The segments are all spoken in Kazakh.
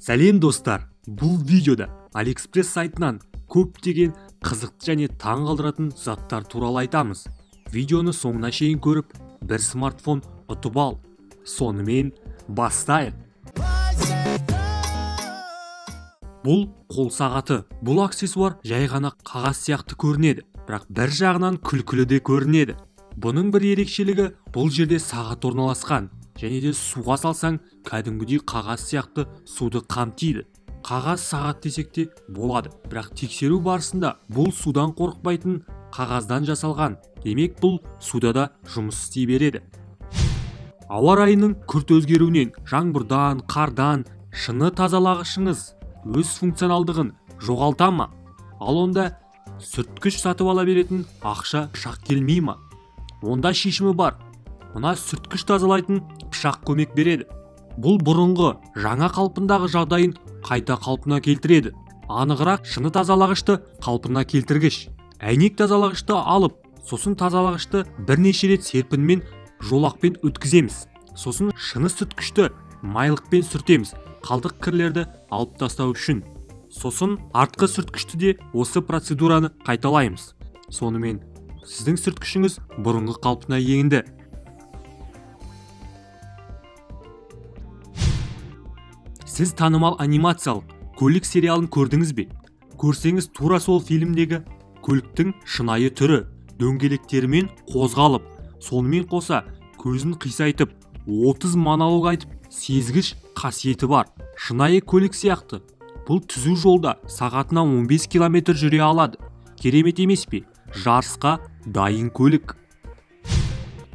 Сәлем достар! Бұл видеода AliExpress сайтынан көптеген қызықты және таңғалдыратын заттар туралы айтамыз. Видеоны соңына шейін көріп, бір смартфон ұтып ал. Сонымен бастайық. Бұл қол сағаты. Бұл аксессуар жай ғана қағаз сияқты көрінеді, бірақ бір жағынан күлкілі де көрінеді. Бұның бір ерекшелігі, бұл жерде сағат орналасқан және де суға салсаң кәдімгідей қағаз сияқты суды қамтиды. Қағаз сағат десек те болады, бірақ тексеру барысында бұл судан қорықпайтын қағаздан жасалған. Демек, бұл суда да жұмыс істей береді. Ауа райының күрт өзгеруінен, жаңбырдан, қардан шыны тазалағышыңыз өз функционалдығын жоғалта ма? Ал онда сүрткіш сатып ала беретін ақша шақ келмей ма? Онда шешімі бар. Мына сүрткіш тазалайтын пышақ көмек береді. Бұл бұрынғы жаңа қалпындағы жағдайын қайта қалпына келтіреді. Анығырақ, шыны тазалағышты қалпына келтіргіш. Әйнек тазалағышты алып, сосын тазалағышты бірнеше рет серпінмен жолақпен өткіземіз. Сосын шыны сүрткішті майлықпен сүртеміз, қалдық кірлерді алып тастау үшін. Сосын артқы сүрткішті де осы процедураны қайталаймыз. Сонымен сіздің сүрткішіңіз бұрынғы қалпына енді. Сіз танымал анимациялық көлік сериалын көрдіңіз бе? Көрсеңіз, тура сол фильмдегі көліктің шынайы түрі дөңгелектерімен қозғалып, сонымен қоса көзін қисайтып, 30 монолог айтып, сезгіш қасиеті бар. Шынайы көлік сияқты. Бұл түзу жолда сағатына 15 километр жүре алады. Керемет емес пе? Жарысқа дайын көлік.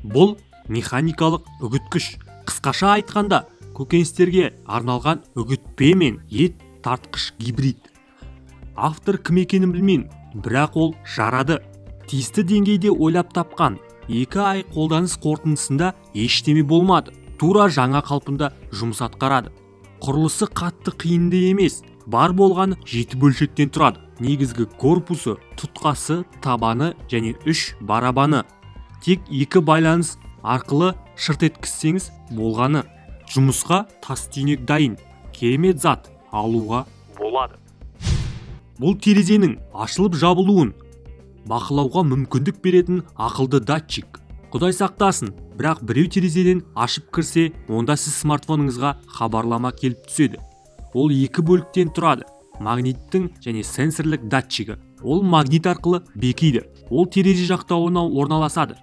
Бұл механикалық үгіткіш. Қысқаша айтқанда, көкөністерге арналған үгітпе мен ет тартқыш гибрид. Автор кім екенін білмеймін, бірақ ол жарады. Тиісті деңгейде ойлап тапқан. 2 ай қолданыс қорытындысында ештеме болмады. Тура жаңа қалпында жұмыс атқарады. Құрылысы қатты қиынды емес, бар болғаны 7 бөлшектен тұрады. Негізгі корпусы, тұтқасы, табаны және 3 барабаны. Тек 2 байланыс арқылы шырт еткізсеңіз болғаны. Жұмысқа тас түйнек дайын. Керемет зат, алуға болады. Бұл терезенің ашылып жабылуын бақылауға мүмкіндік беретін ақылды датчик. Құдай сақтасын, бірақ біреу терезеден ашып кірсе, онда сіз смартфоныңызға хабарлама келіп түседі. Ол 2 бөліктен тұрады. Магниттің және сенсорлік датчигі. Ол магнит арқылы бекиді. Ол терезе жақтауына орналасады.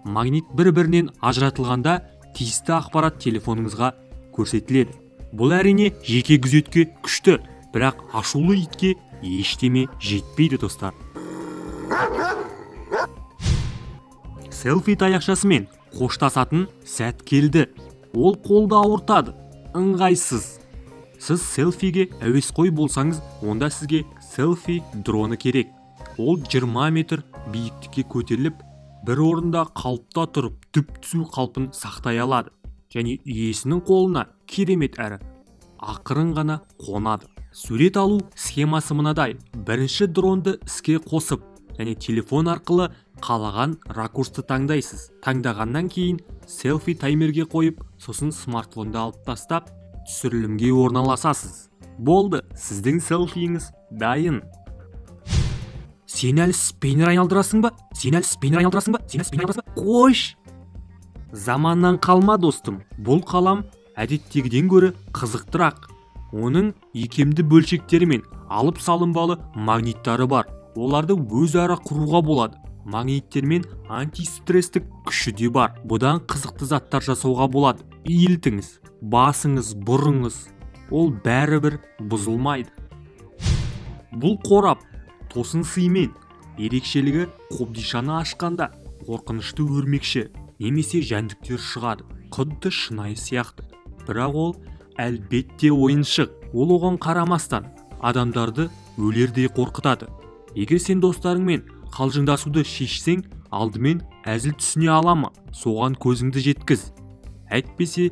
Магнит бір-бірінен ажыратылғанда тиісті ақпарат телефоныңызға көрсетіледі. Бұл әрине жеке күзетке күшті, бірақ ашулы итке ештеме жетпейді, достар. Селфи таяқшасымен қоштасатын сәт келді. Ол қолды ауыртады, ыңғайсыз. Сіз селфиге әуесқой болсаңыз, онда сізге селфи дроны керек. Ол 20 метр биіктікке көтеріліп, бір орында қалыпта тұрып, түп-түзу қалпын сақтай алады. Және иесінің қолына керемет әрі ақырын ғана қонады. Сурет алу схемасы мынадай. Бірінші дронды іске қосып, және телефон арқылы қалаған ракурсты таңдайсыз. Таңдағаннан кейін селфи таймерге қойып, сосын смартфонды алып тастап, түсірілімге орналасасыз. Болды, сіздің селфиіңіз дайын. Сен әлі спиннер айналдырасың ба? Сен әлі спиннер айналдырасың ба? Сен әлі спиннер айналдырасың ба? Қойш! Заманнан қалма, достым. Бұл қалам әдеттегіден гөрі қызықтырақ. Оның икемді бөлшектері мен алып салынбалы магниттары бар. Оларды өзара құруға болады. Магниттермен антистресстік күші де бар. Бұдан қызықты заттар жасауға болады. Иілтіңіз, басыңыз, бұрыңыз. Ол бәрібір бұзылмайды. Бұл қорап тосын сыймен. Ерекшелігі, қобдишаны ашқанда қорқынышты өрмекші немесе жәндіктер шығады. Құдды шынайы сияқты. Бірақ ол әлбетте ойыншық. Ол оған қарамастан адамдарды өлердей қорқытады. Егер сен достарыңмен қалжыңдасуды шешсең, алдымен әзіл түсіне ала ма, соған көзіңді жеткіз. Әйтпесе,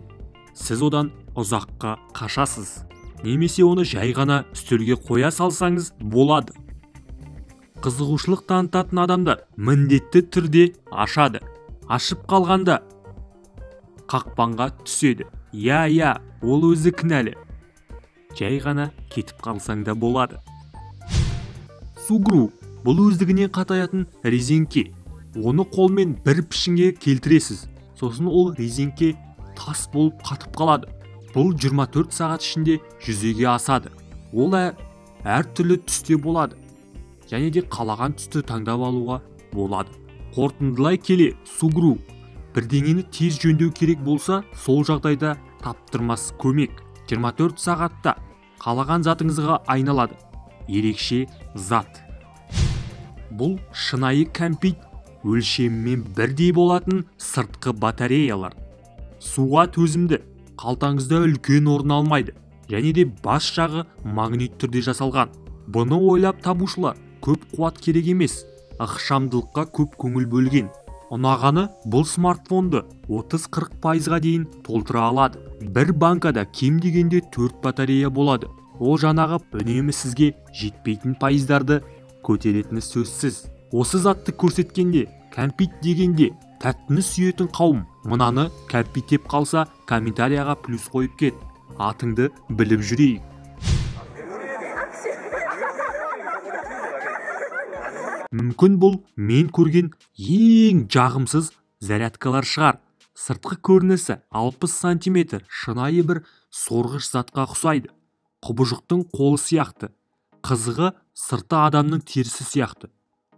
сіз одан ұзаққа қашасыз. Немесе оны жай ғана үстелге қоя салсаңыз болады. Қызығушылық танытатын адамдар міндетті түрде ашады. Ашып қалғанда қақпанға түседі. Я, ол өзі кінәлі. Жай ғана кетіп қалсаң да болады. Сугру бұл өздігінен қатаятын резеңке. Оны қолмен бір пішінге келтіресіз. Сосын ол резеңке тас болып қатып қалады. Бұл 24 сағат ішінде жүзеге асады. Ол әртүрлі түсте болады. Және де қалаған түсті таңдап алуға болады. Қорытындылай келе, Сугру бірдеңені тез жөндеу керек болса, сол жағдайда таптырмас көмек. 24 сағатта қалаған затыңызға айналады. Ерекше зат. Бұл шынайы кәмпит өлшемімен бірдей болатын сыртқы батареялар. Суға төзімді, қалтаңызда үлкен орын алмайды. Және де бас жағы магнит түрде жасалған. Бұны ойлап табушылар көп қуат керек емес, ықшамдылыққа көп көңіл бөлген. Ұнағаны бұл смартфонды 30-40%-ға дейін толтыра алады. Бір банкада кем дегенде 4 батарея болады. Ол жаңағы үнемі сізге жетпейтін пайыздарды көтеретіні сөзсіз. Осы затты көрсеткенде, кәмпит дегенде тәттіні сүйетін қауым мынаны кәмпиттеп қалса, комментарияға плюс қойып кет. Атыңды біліп жүрейік. Мүмкін бұл мен көрген ең жағымсыз зарядкалар шығар. Сыртқы көрінісі 60 сантиметр шынайы бір сорғыш затқа ұқсайды. Құбыжықтың қолы сияқты. Қызығы сырты адамның терісі сияқты.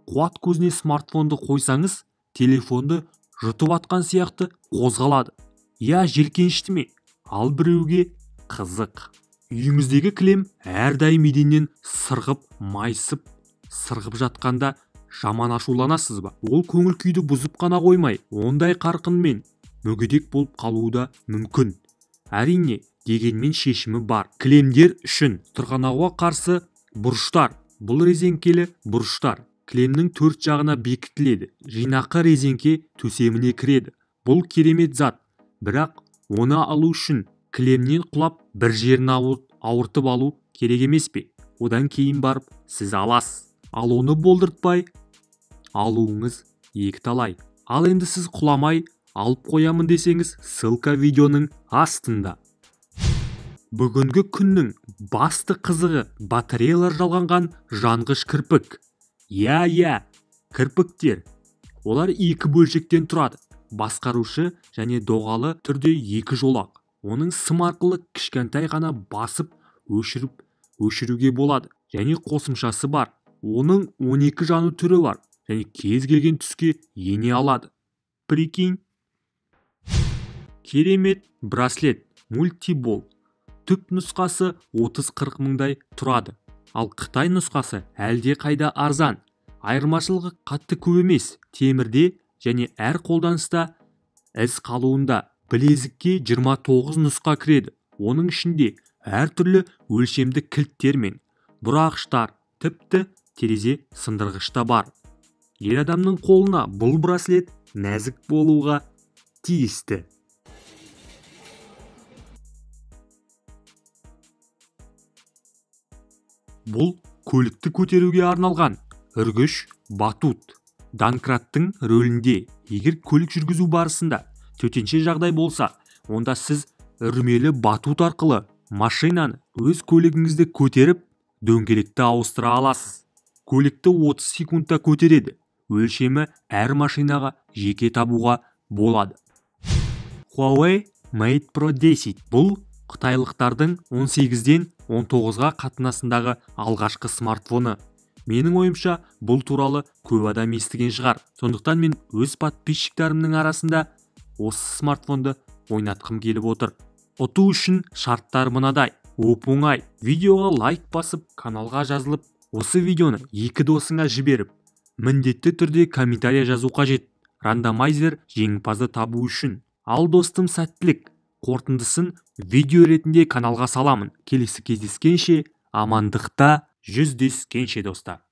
Қуат көзіне смартфонды қойсаңыз, телефонды жұтып атқан сияқты қозғалады. Я желкенішті ме? Ал біреуге қызық. Үйіңіздегі кілем әрдайым еденнен сырғып, майысып, сырғып жатқанда жаман ашуланасыз ба? Ол көңіл күйді бұзып қана қоймай, ондай қарқынмен мүгедек болып қалуы да мүмкін. Әрине, дегенмен шешімі бар. Кілемдер үшін сырғанауға қарсы бұрыштар. Бұл резеңкелі бұрыштар. Кілемнің төрт жағына бекітіледі. Жинақы резеңке төсеміне кіреді. Бұл керемет зат. Бірақ оны алу үшін кілемнен құлап бір жерін ауыртып алу керек емес пе? Одан кейін барып сіз аласыз. Ал оны болдыртпай алуыңыз екі талай. Ал енді сіз құламай алып қоямын десеңіз, ссылка видеоның астында. Бүгінгі күннің басты қызығы батареялар жалғанған жанғыш кірпік. Иә, кірпіктер. Олар екі бөлшектен тұрады. Басқарушы және доғалы түрде екі жолақ. Оның сым арқылы кішкентай ғана басып өшіруге болады. Және қосымшасы бар. Оның 12 жану түрі бар және кез келген түске ене алады. Прикинь. Керемет браслет мультибол. Түп нұсқасы 30-40 мыңдай тұрады. Ал Қытай нұсқасы әлде қайда арзан. Айырмашылығы қатты көп емес. Темірде және әр қолданыста із қалуында. Білезікке 29 нұсқа кіреді. Оның ішінде әртүрлі өлшемді кілттер мен бұрағыштар, тіпті терезе сындырғыш та бар. Ер адамның қолына бұл браслет нәзік болуға тиісті. Бұл көлікті көтеруге арналған үргіш батут. Донкраттың рөлінде. Егер көлік жүргізу барысында төтенше жағдай болса, онда сіз үрмелі батут арқылы машинаны өз көлігіңізді көтеріп, дөңгелекті ауыстыра аласыз. Көлікті 30 секундта көтереді. Өлшемі әр машинаға жеке табуға болады. Huawei Mate Pro 10 бұл қытайлықтардың 18-ден 19-ға қатынасындағы алғашқы смартфоны. Менің ойымша, бұл туралы көп адам естіген шығар. Сондықтан мен өз подписчиктарымның арасында осы смартфонды ойнатқым келіп отыр. Ұту үшін шарттар мынадай. Оп-оңай. Видеоға лайк басып, каналға жазылып, осы видеоны екі досыңа жіберіп, міндетті түрде комментария жазу қажет. Рандомайзер жеңімпазды табу үшін. Ал достым, сәттілік. Қорытындысын видео ретінде каналға саламын. Келесі кездескенше, амандықта жүздескенше достар.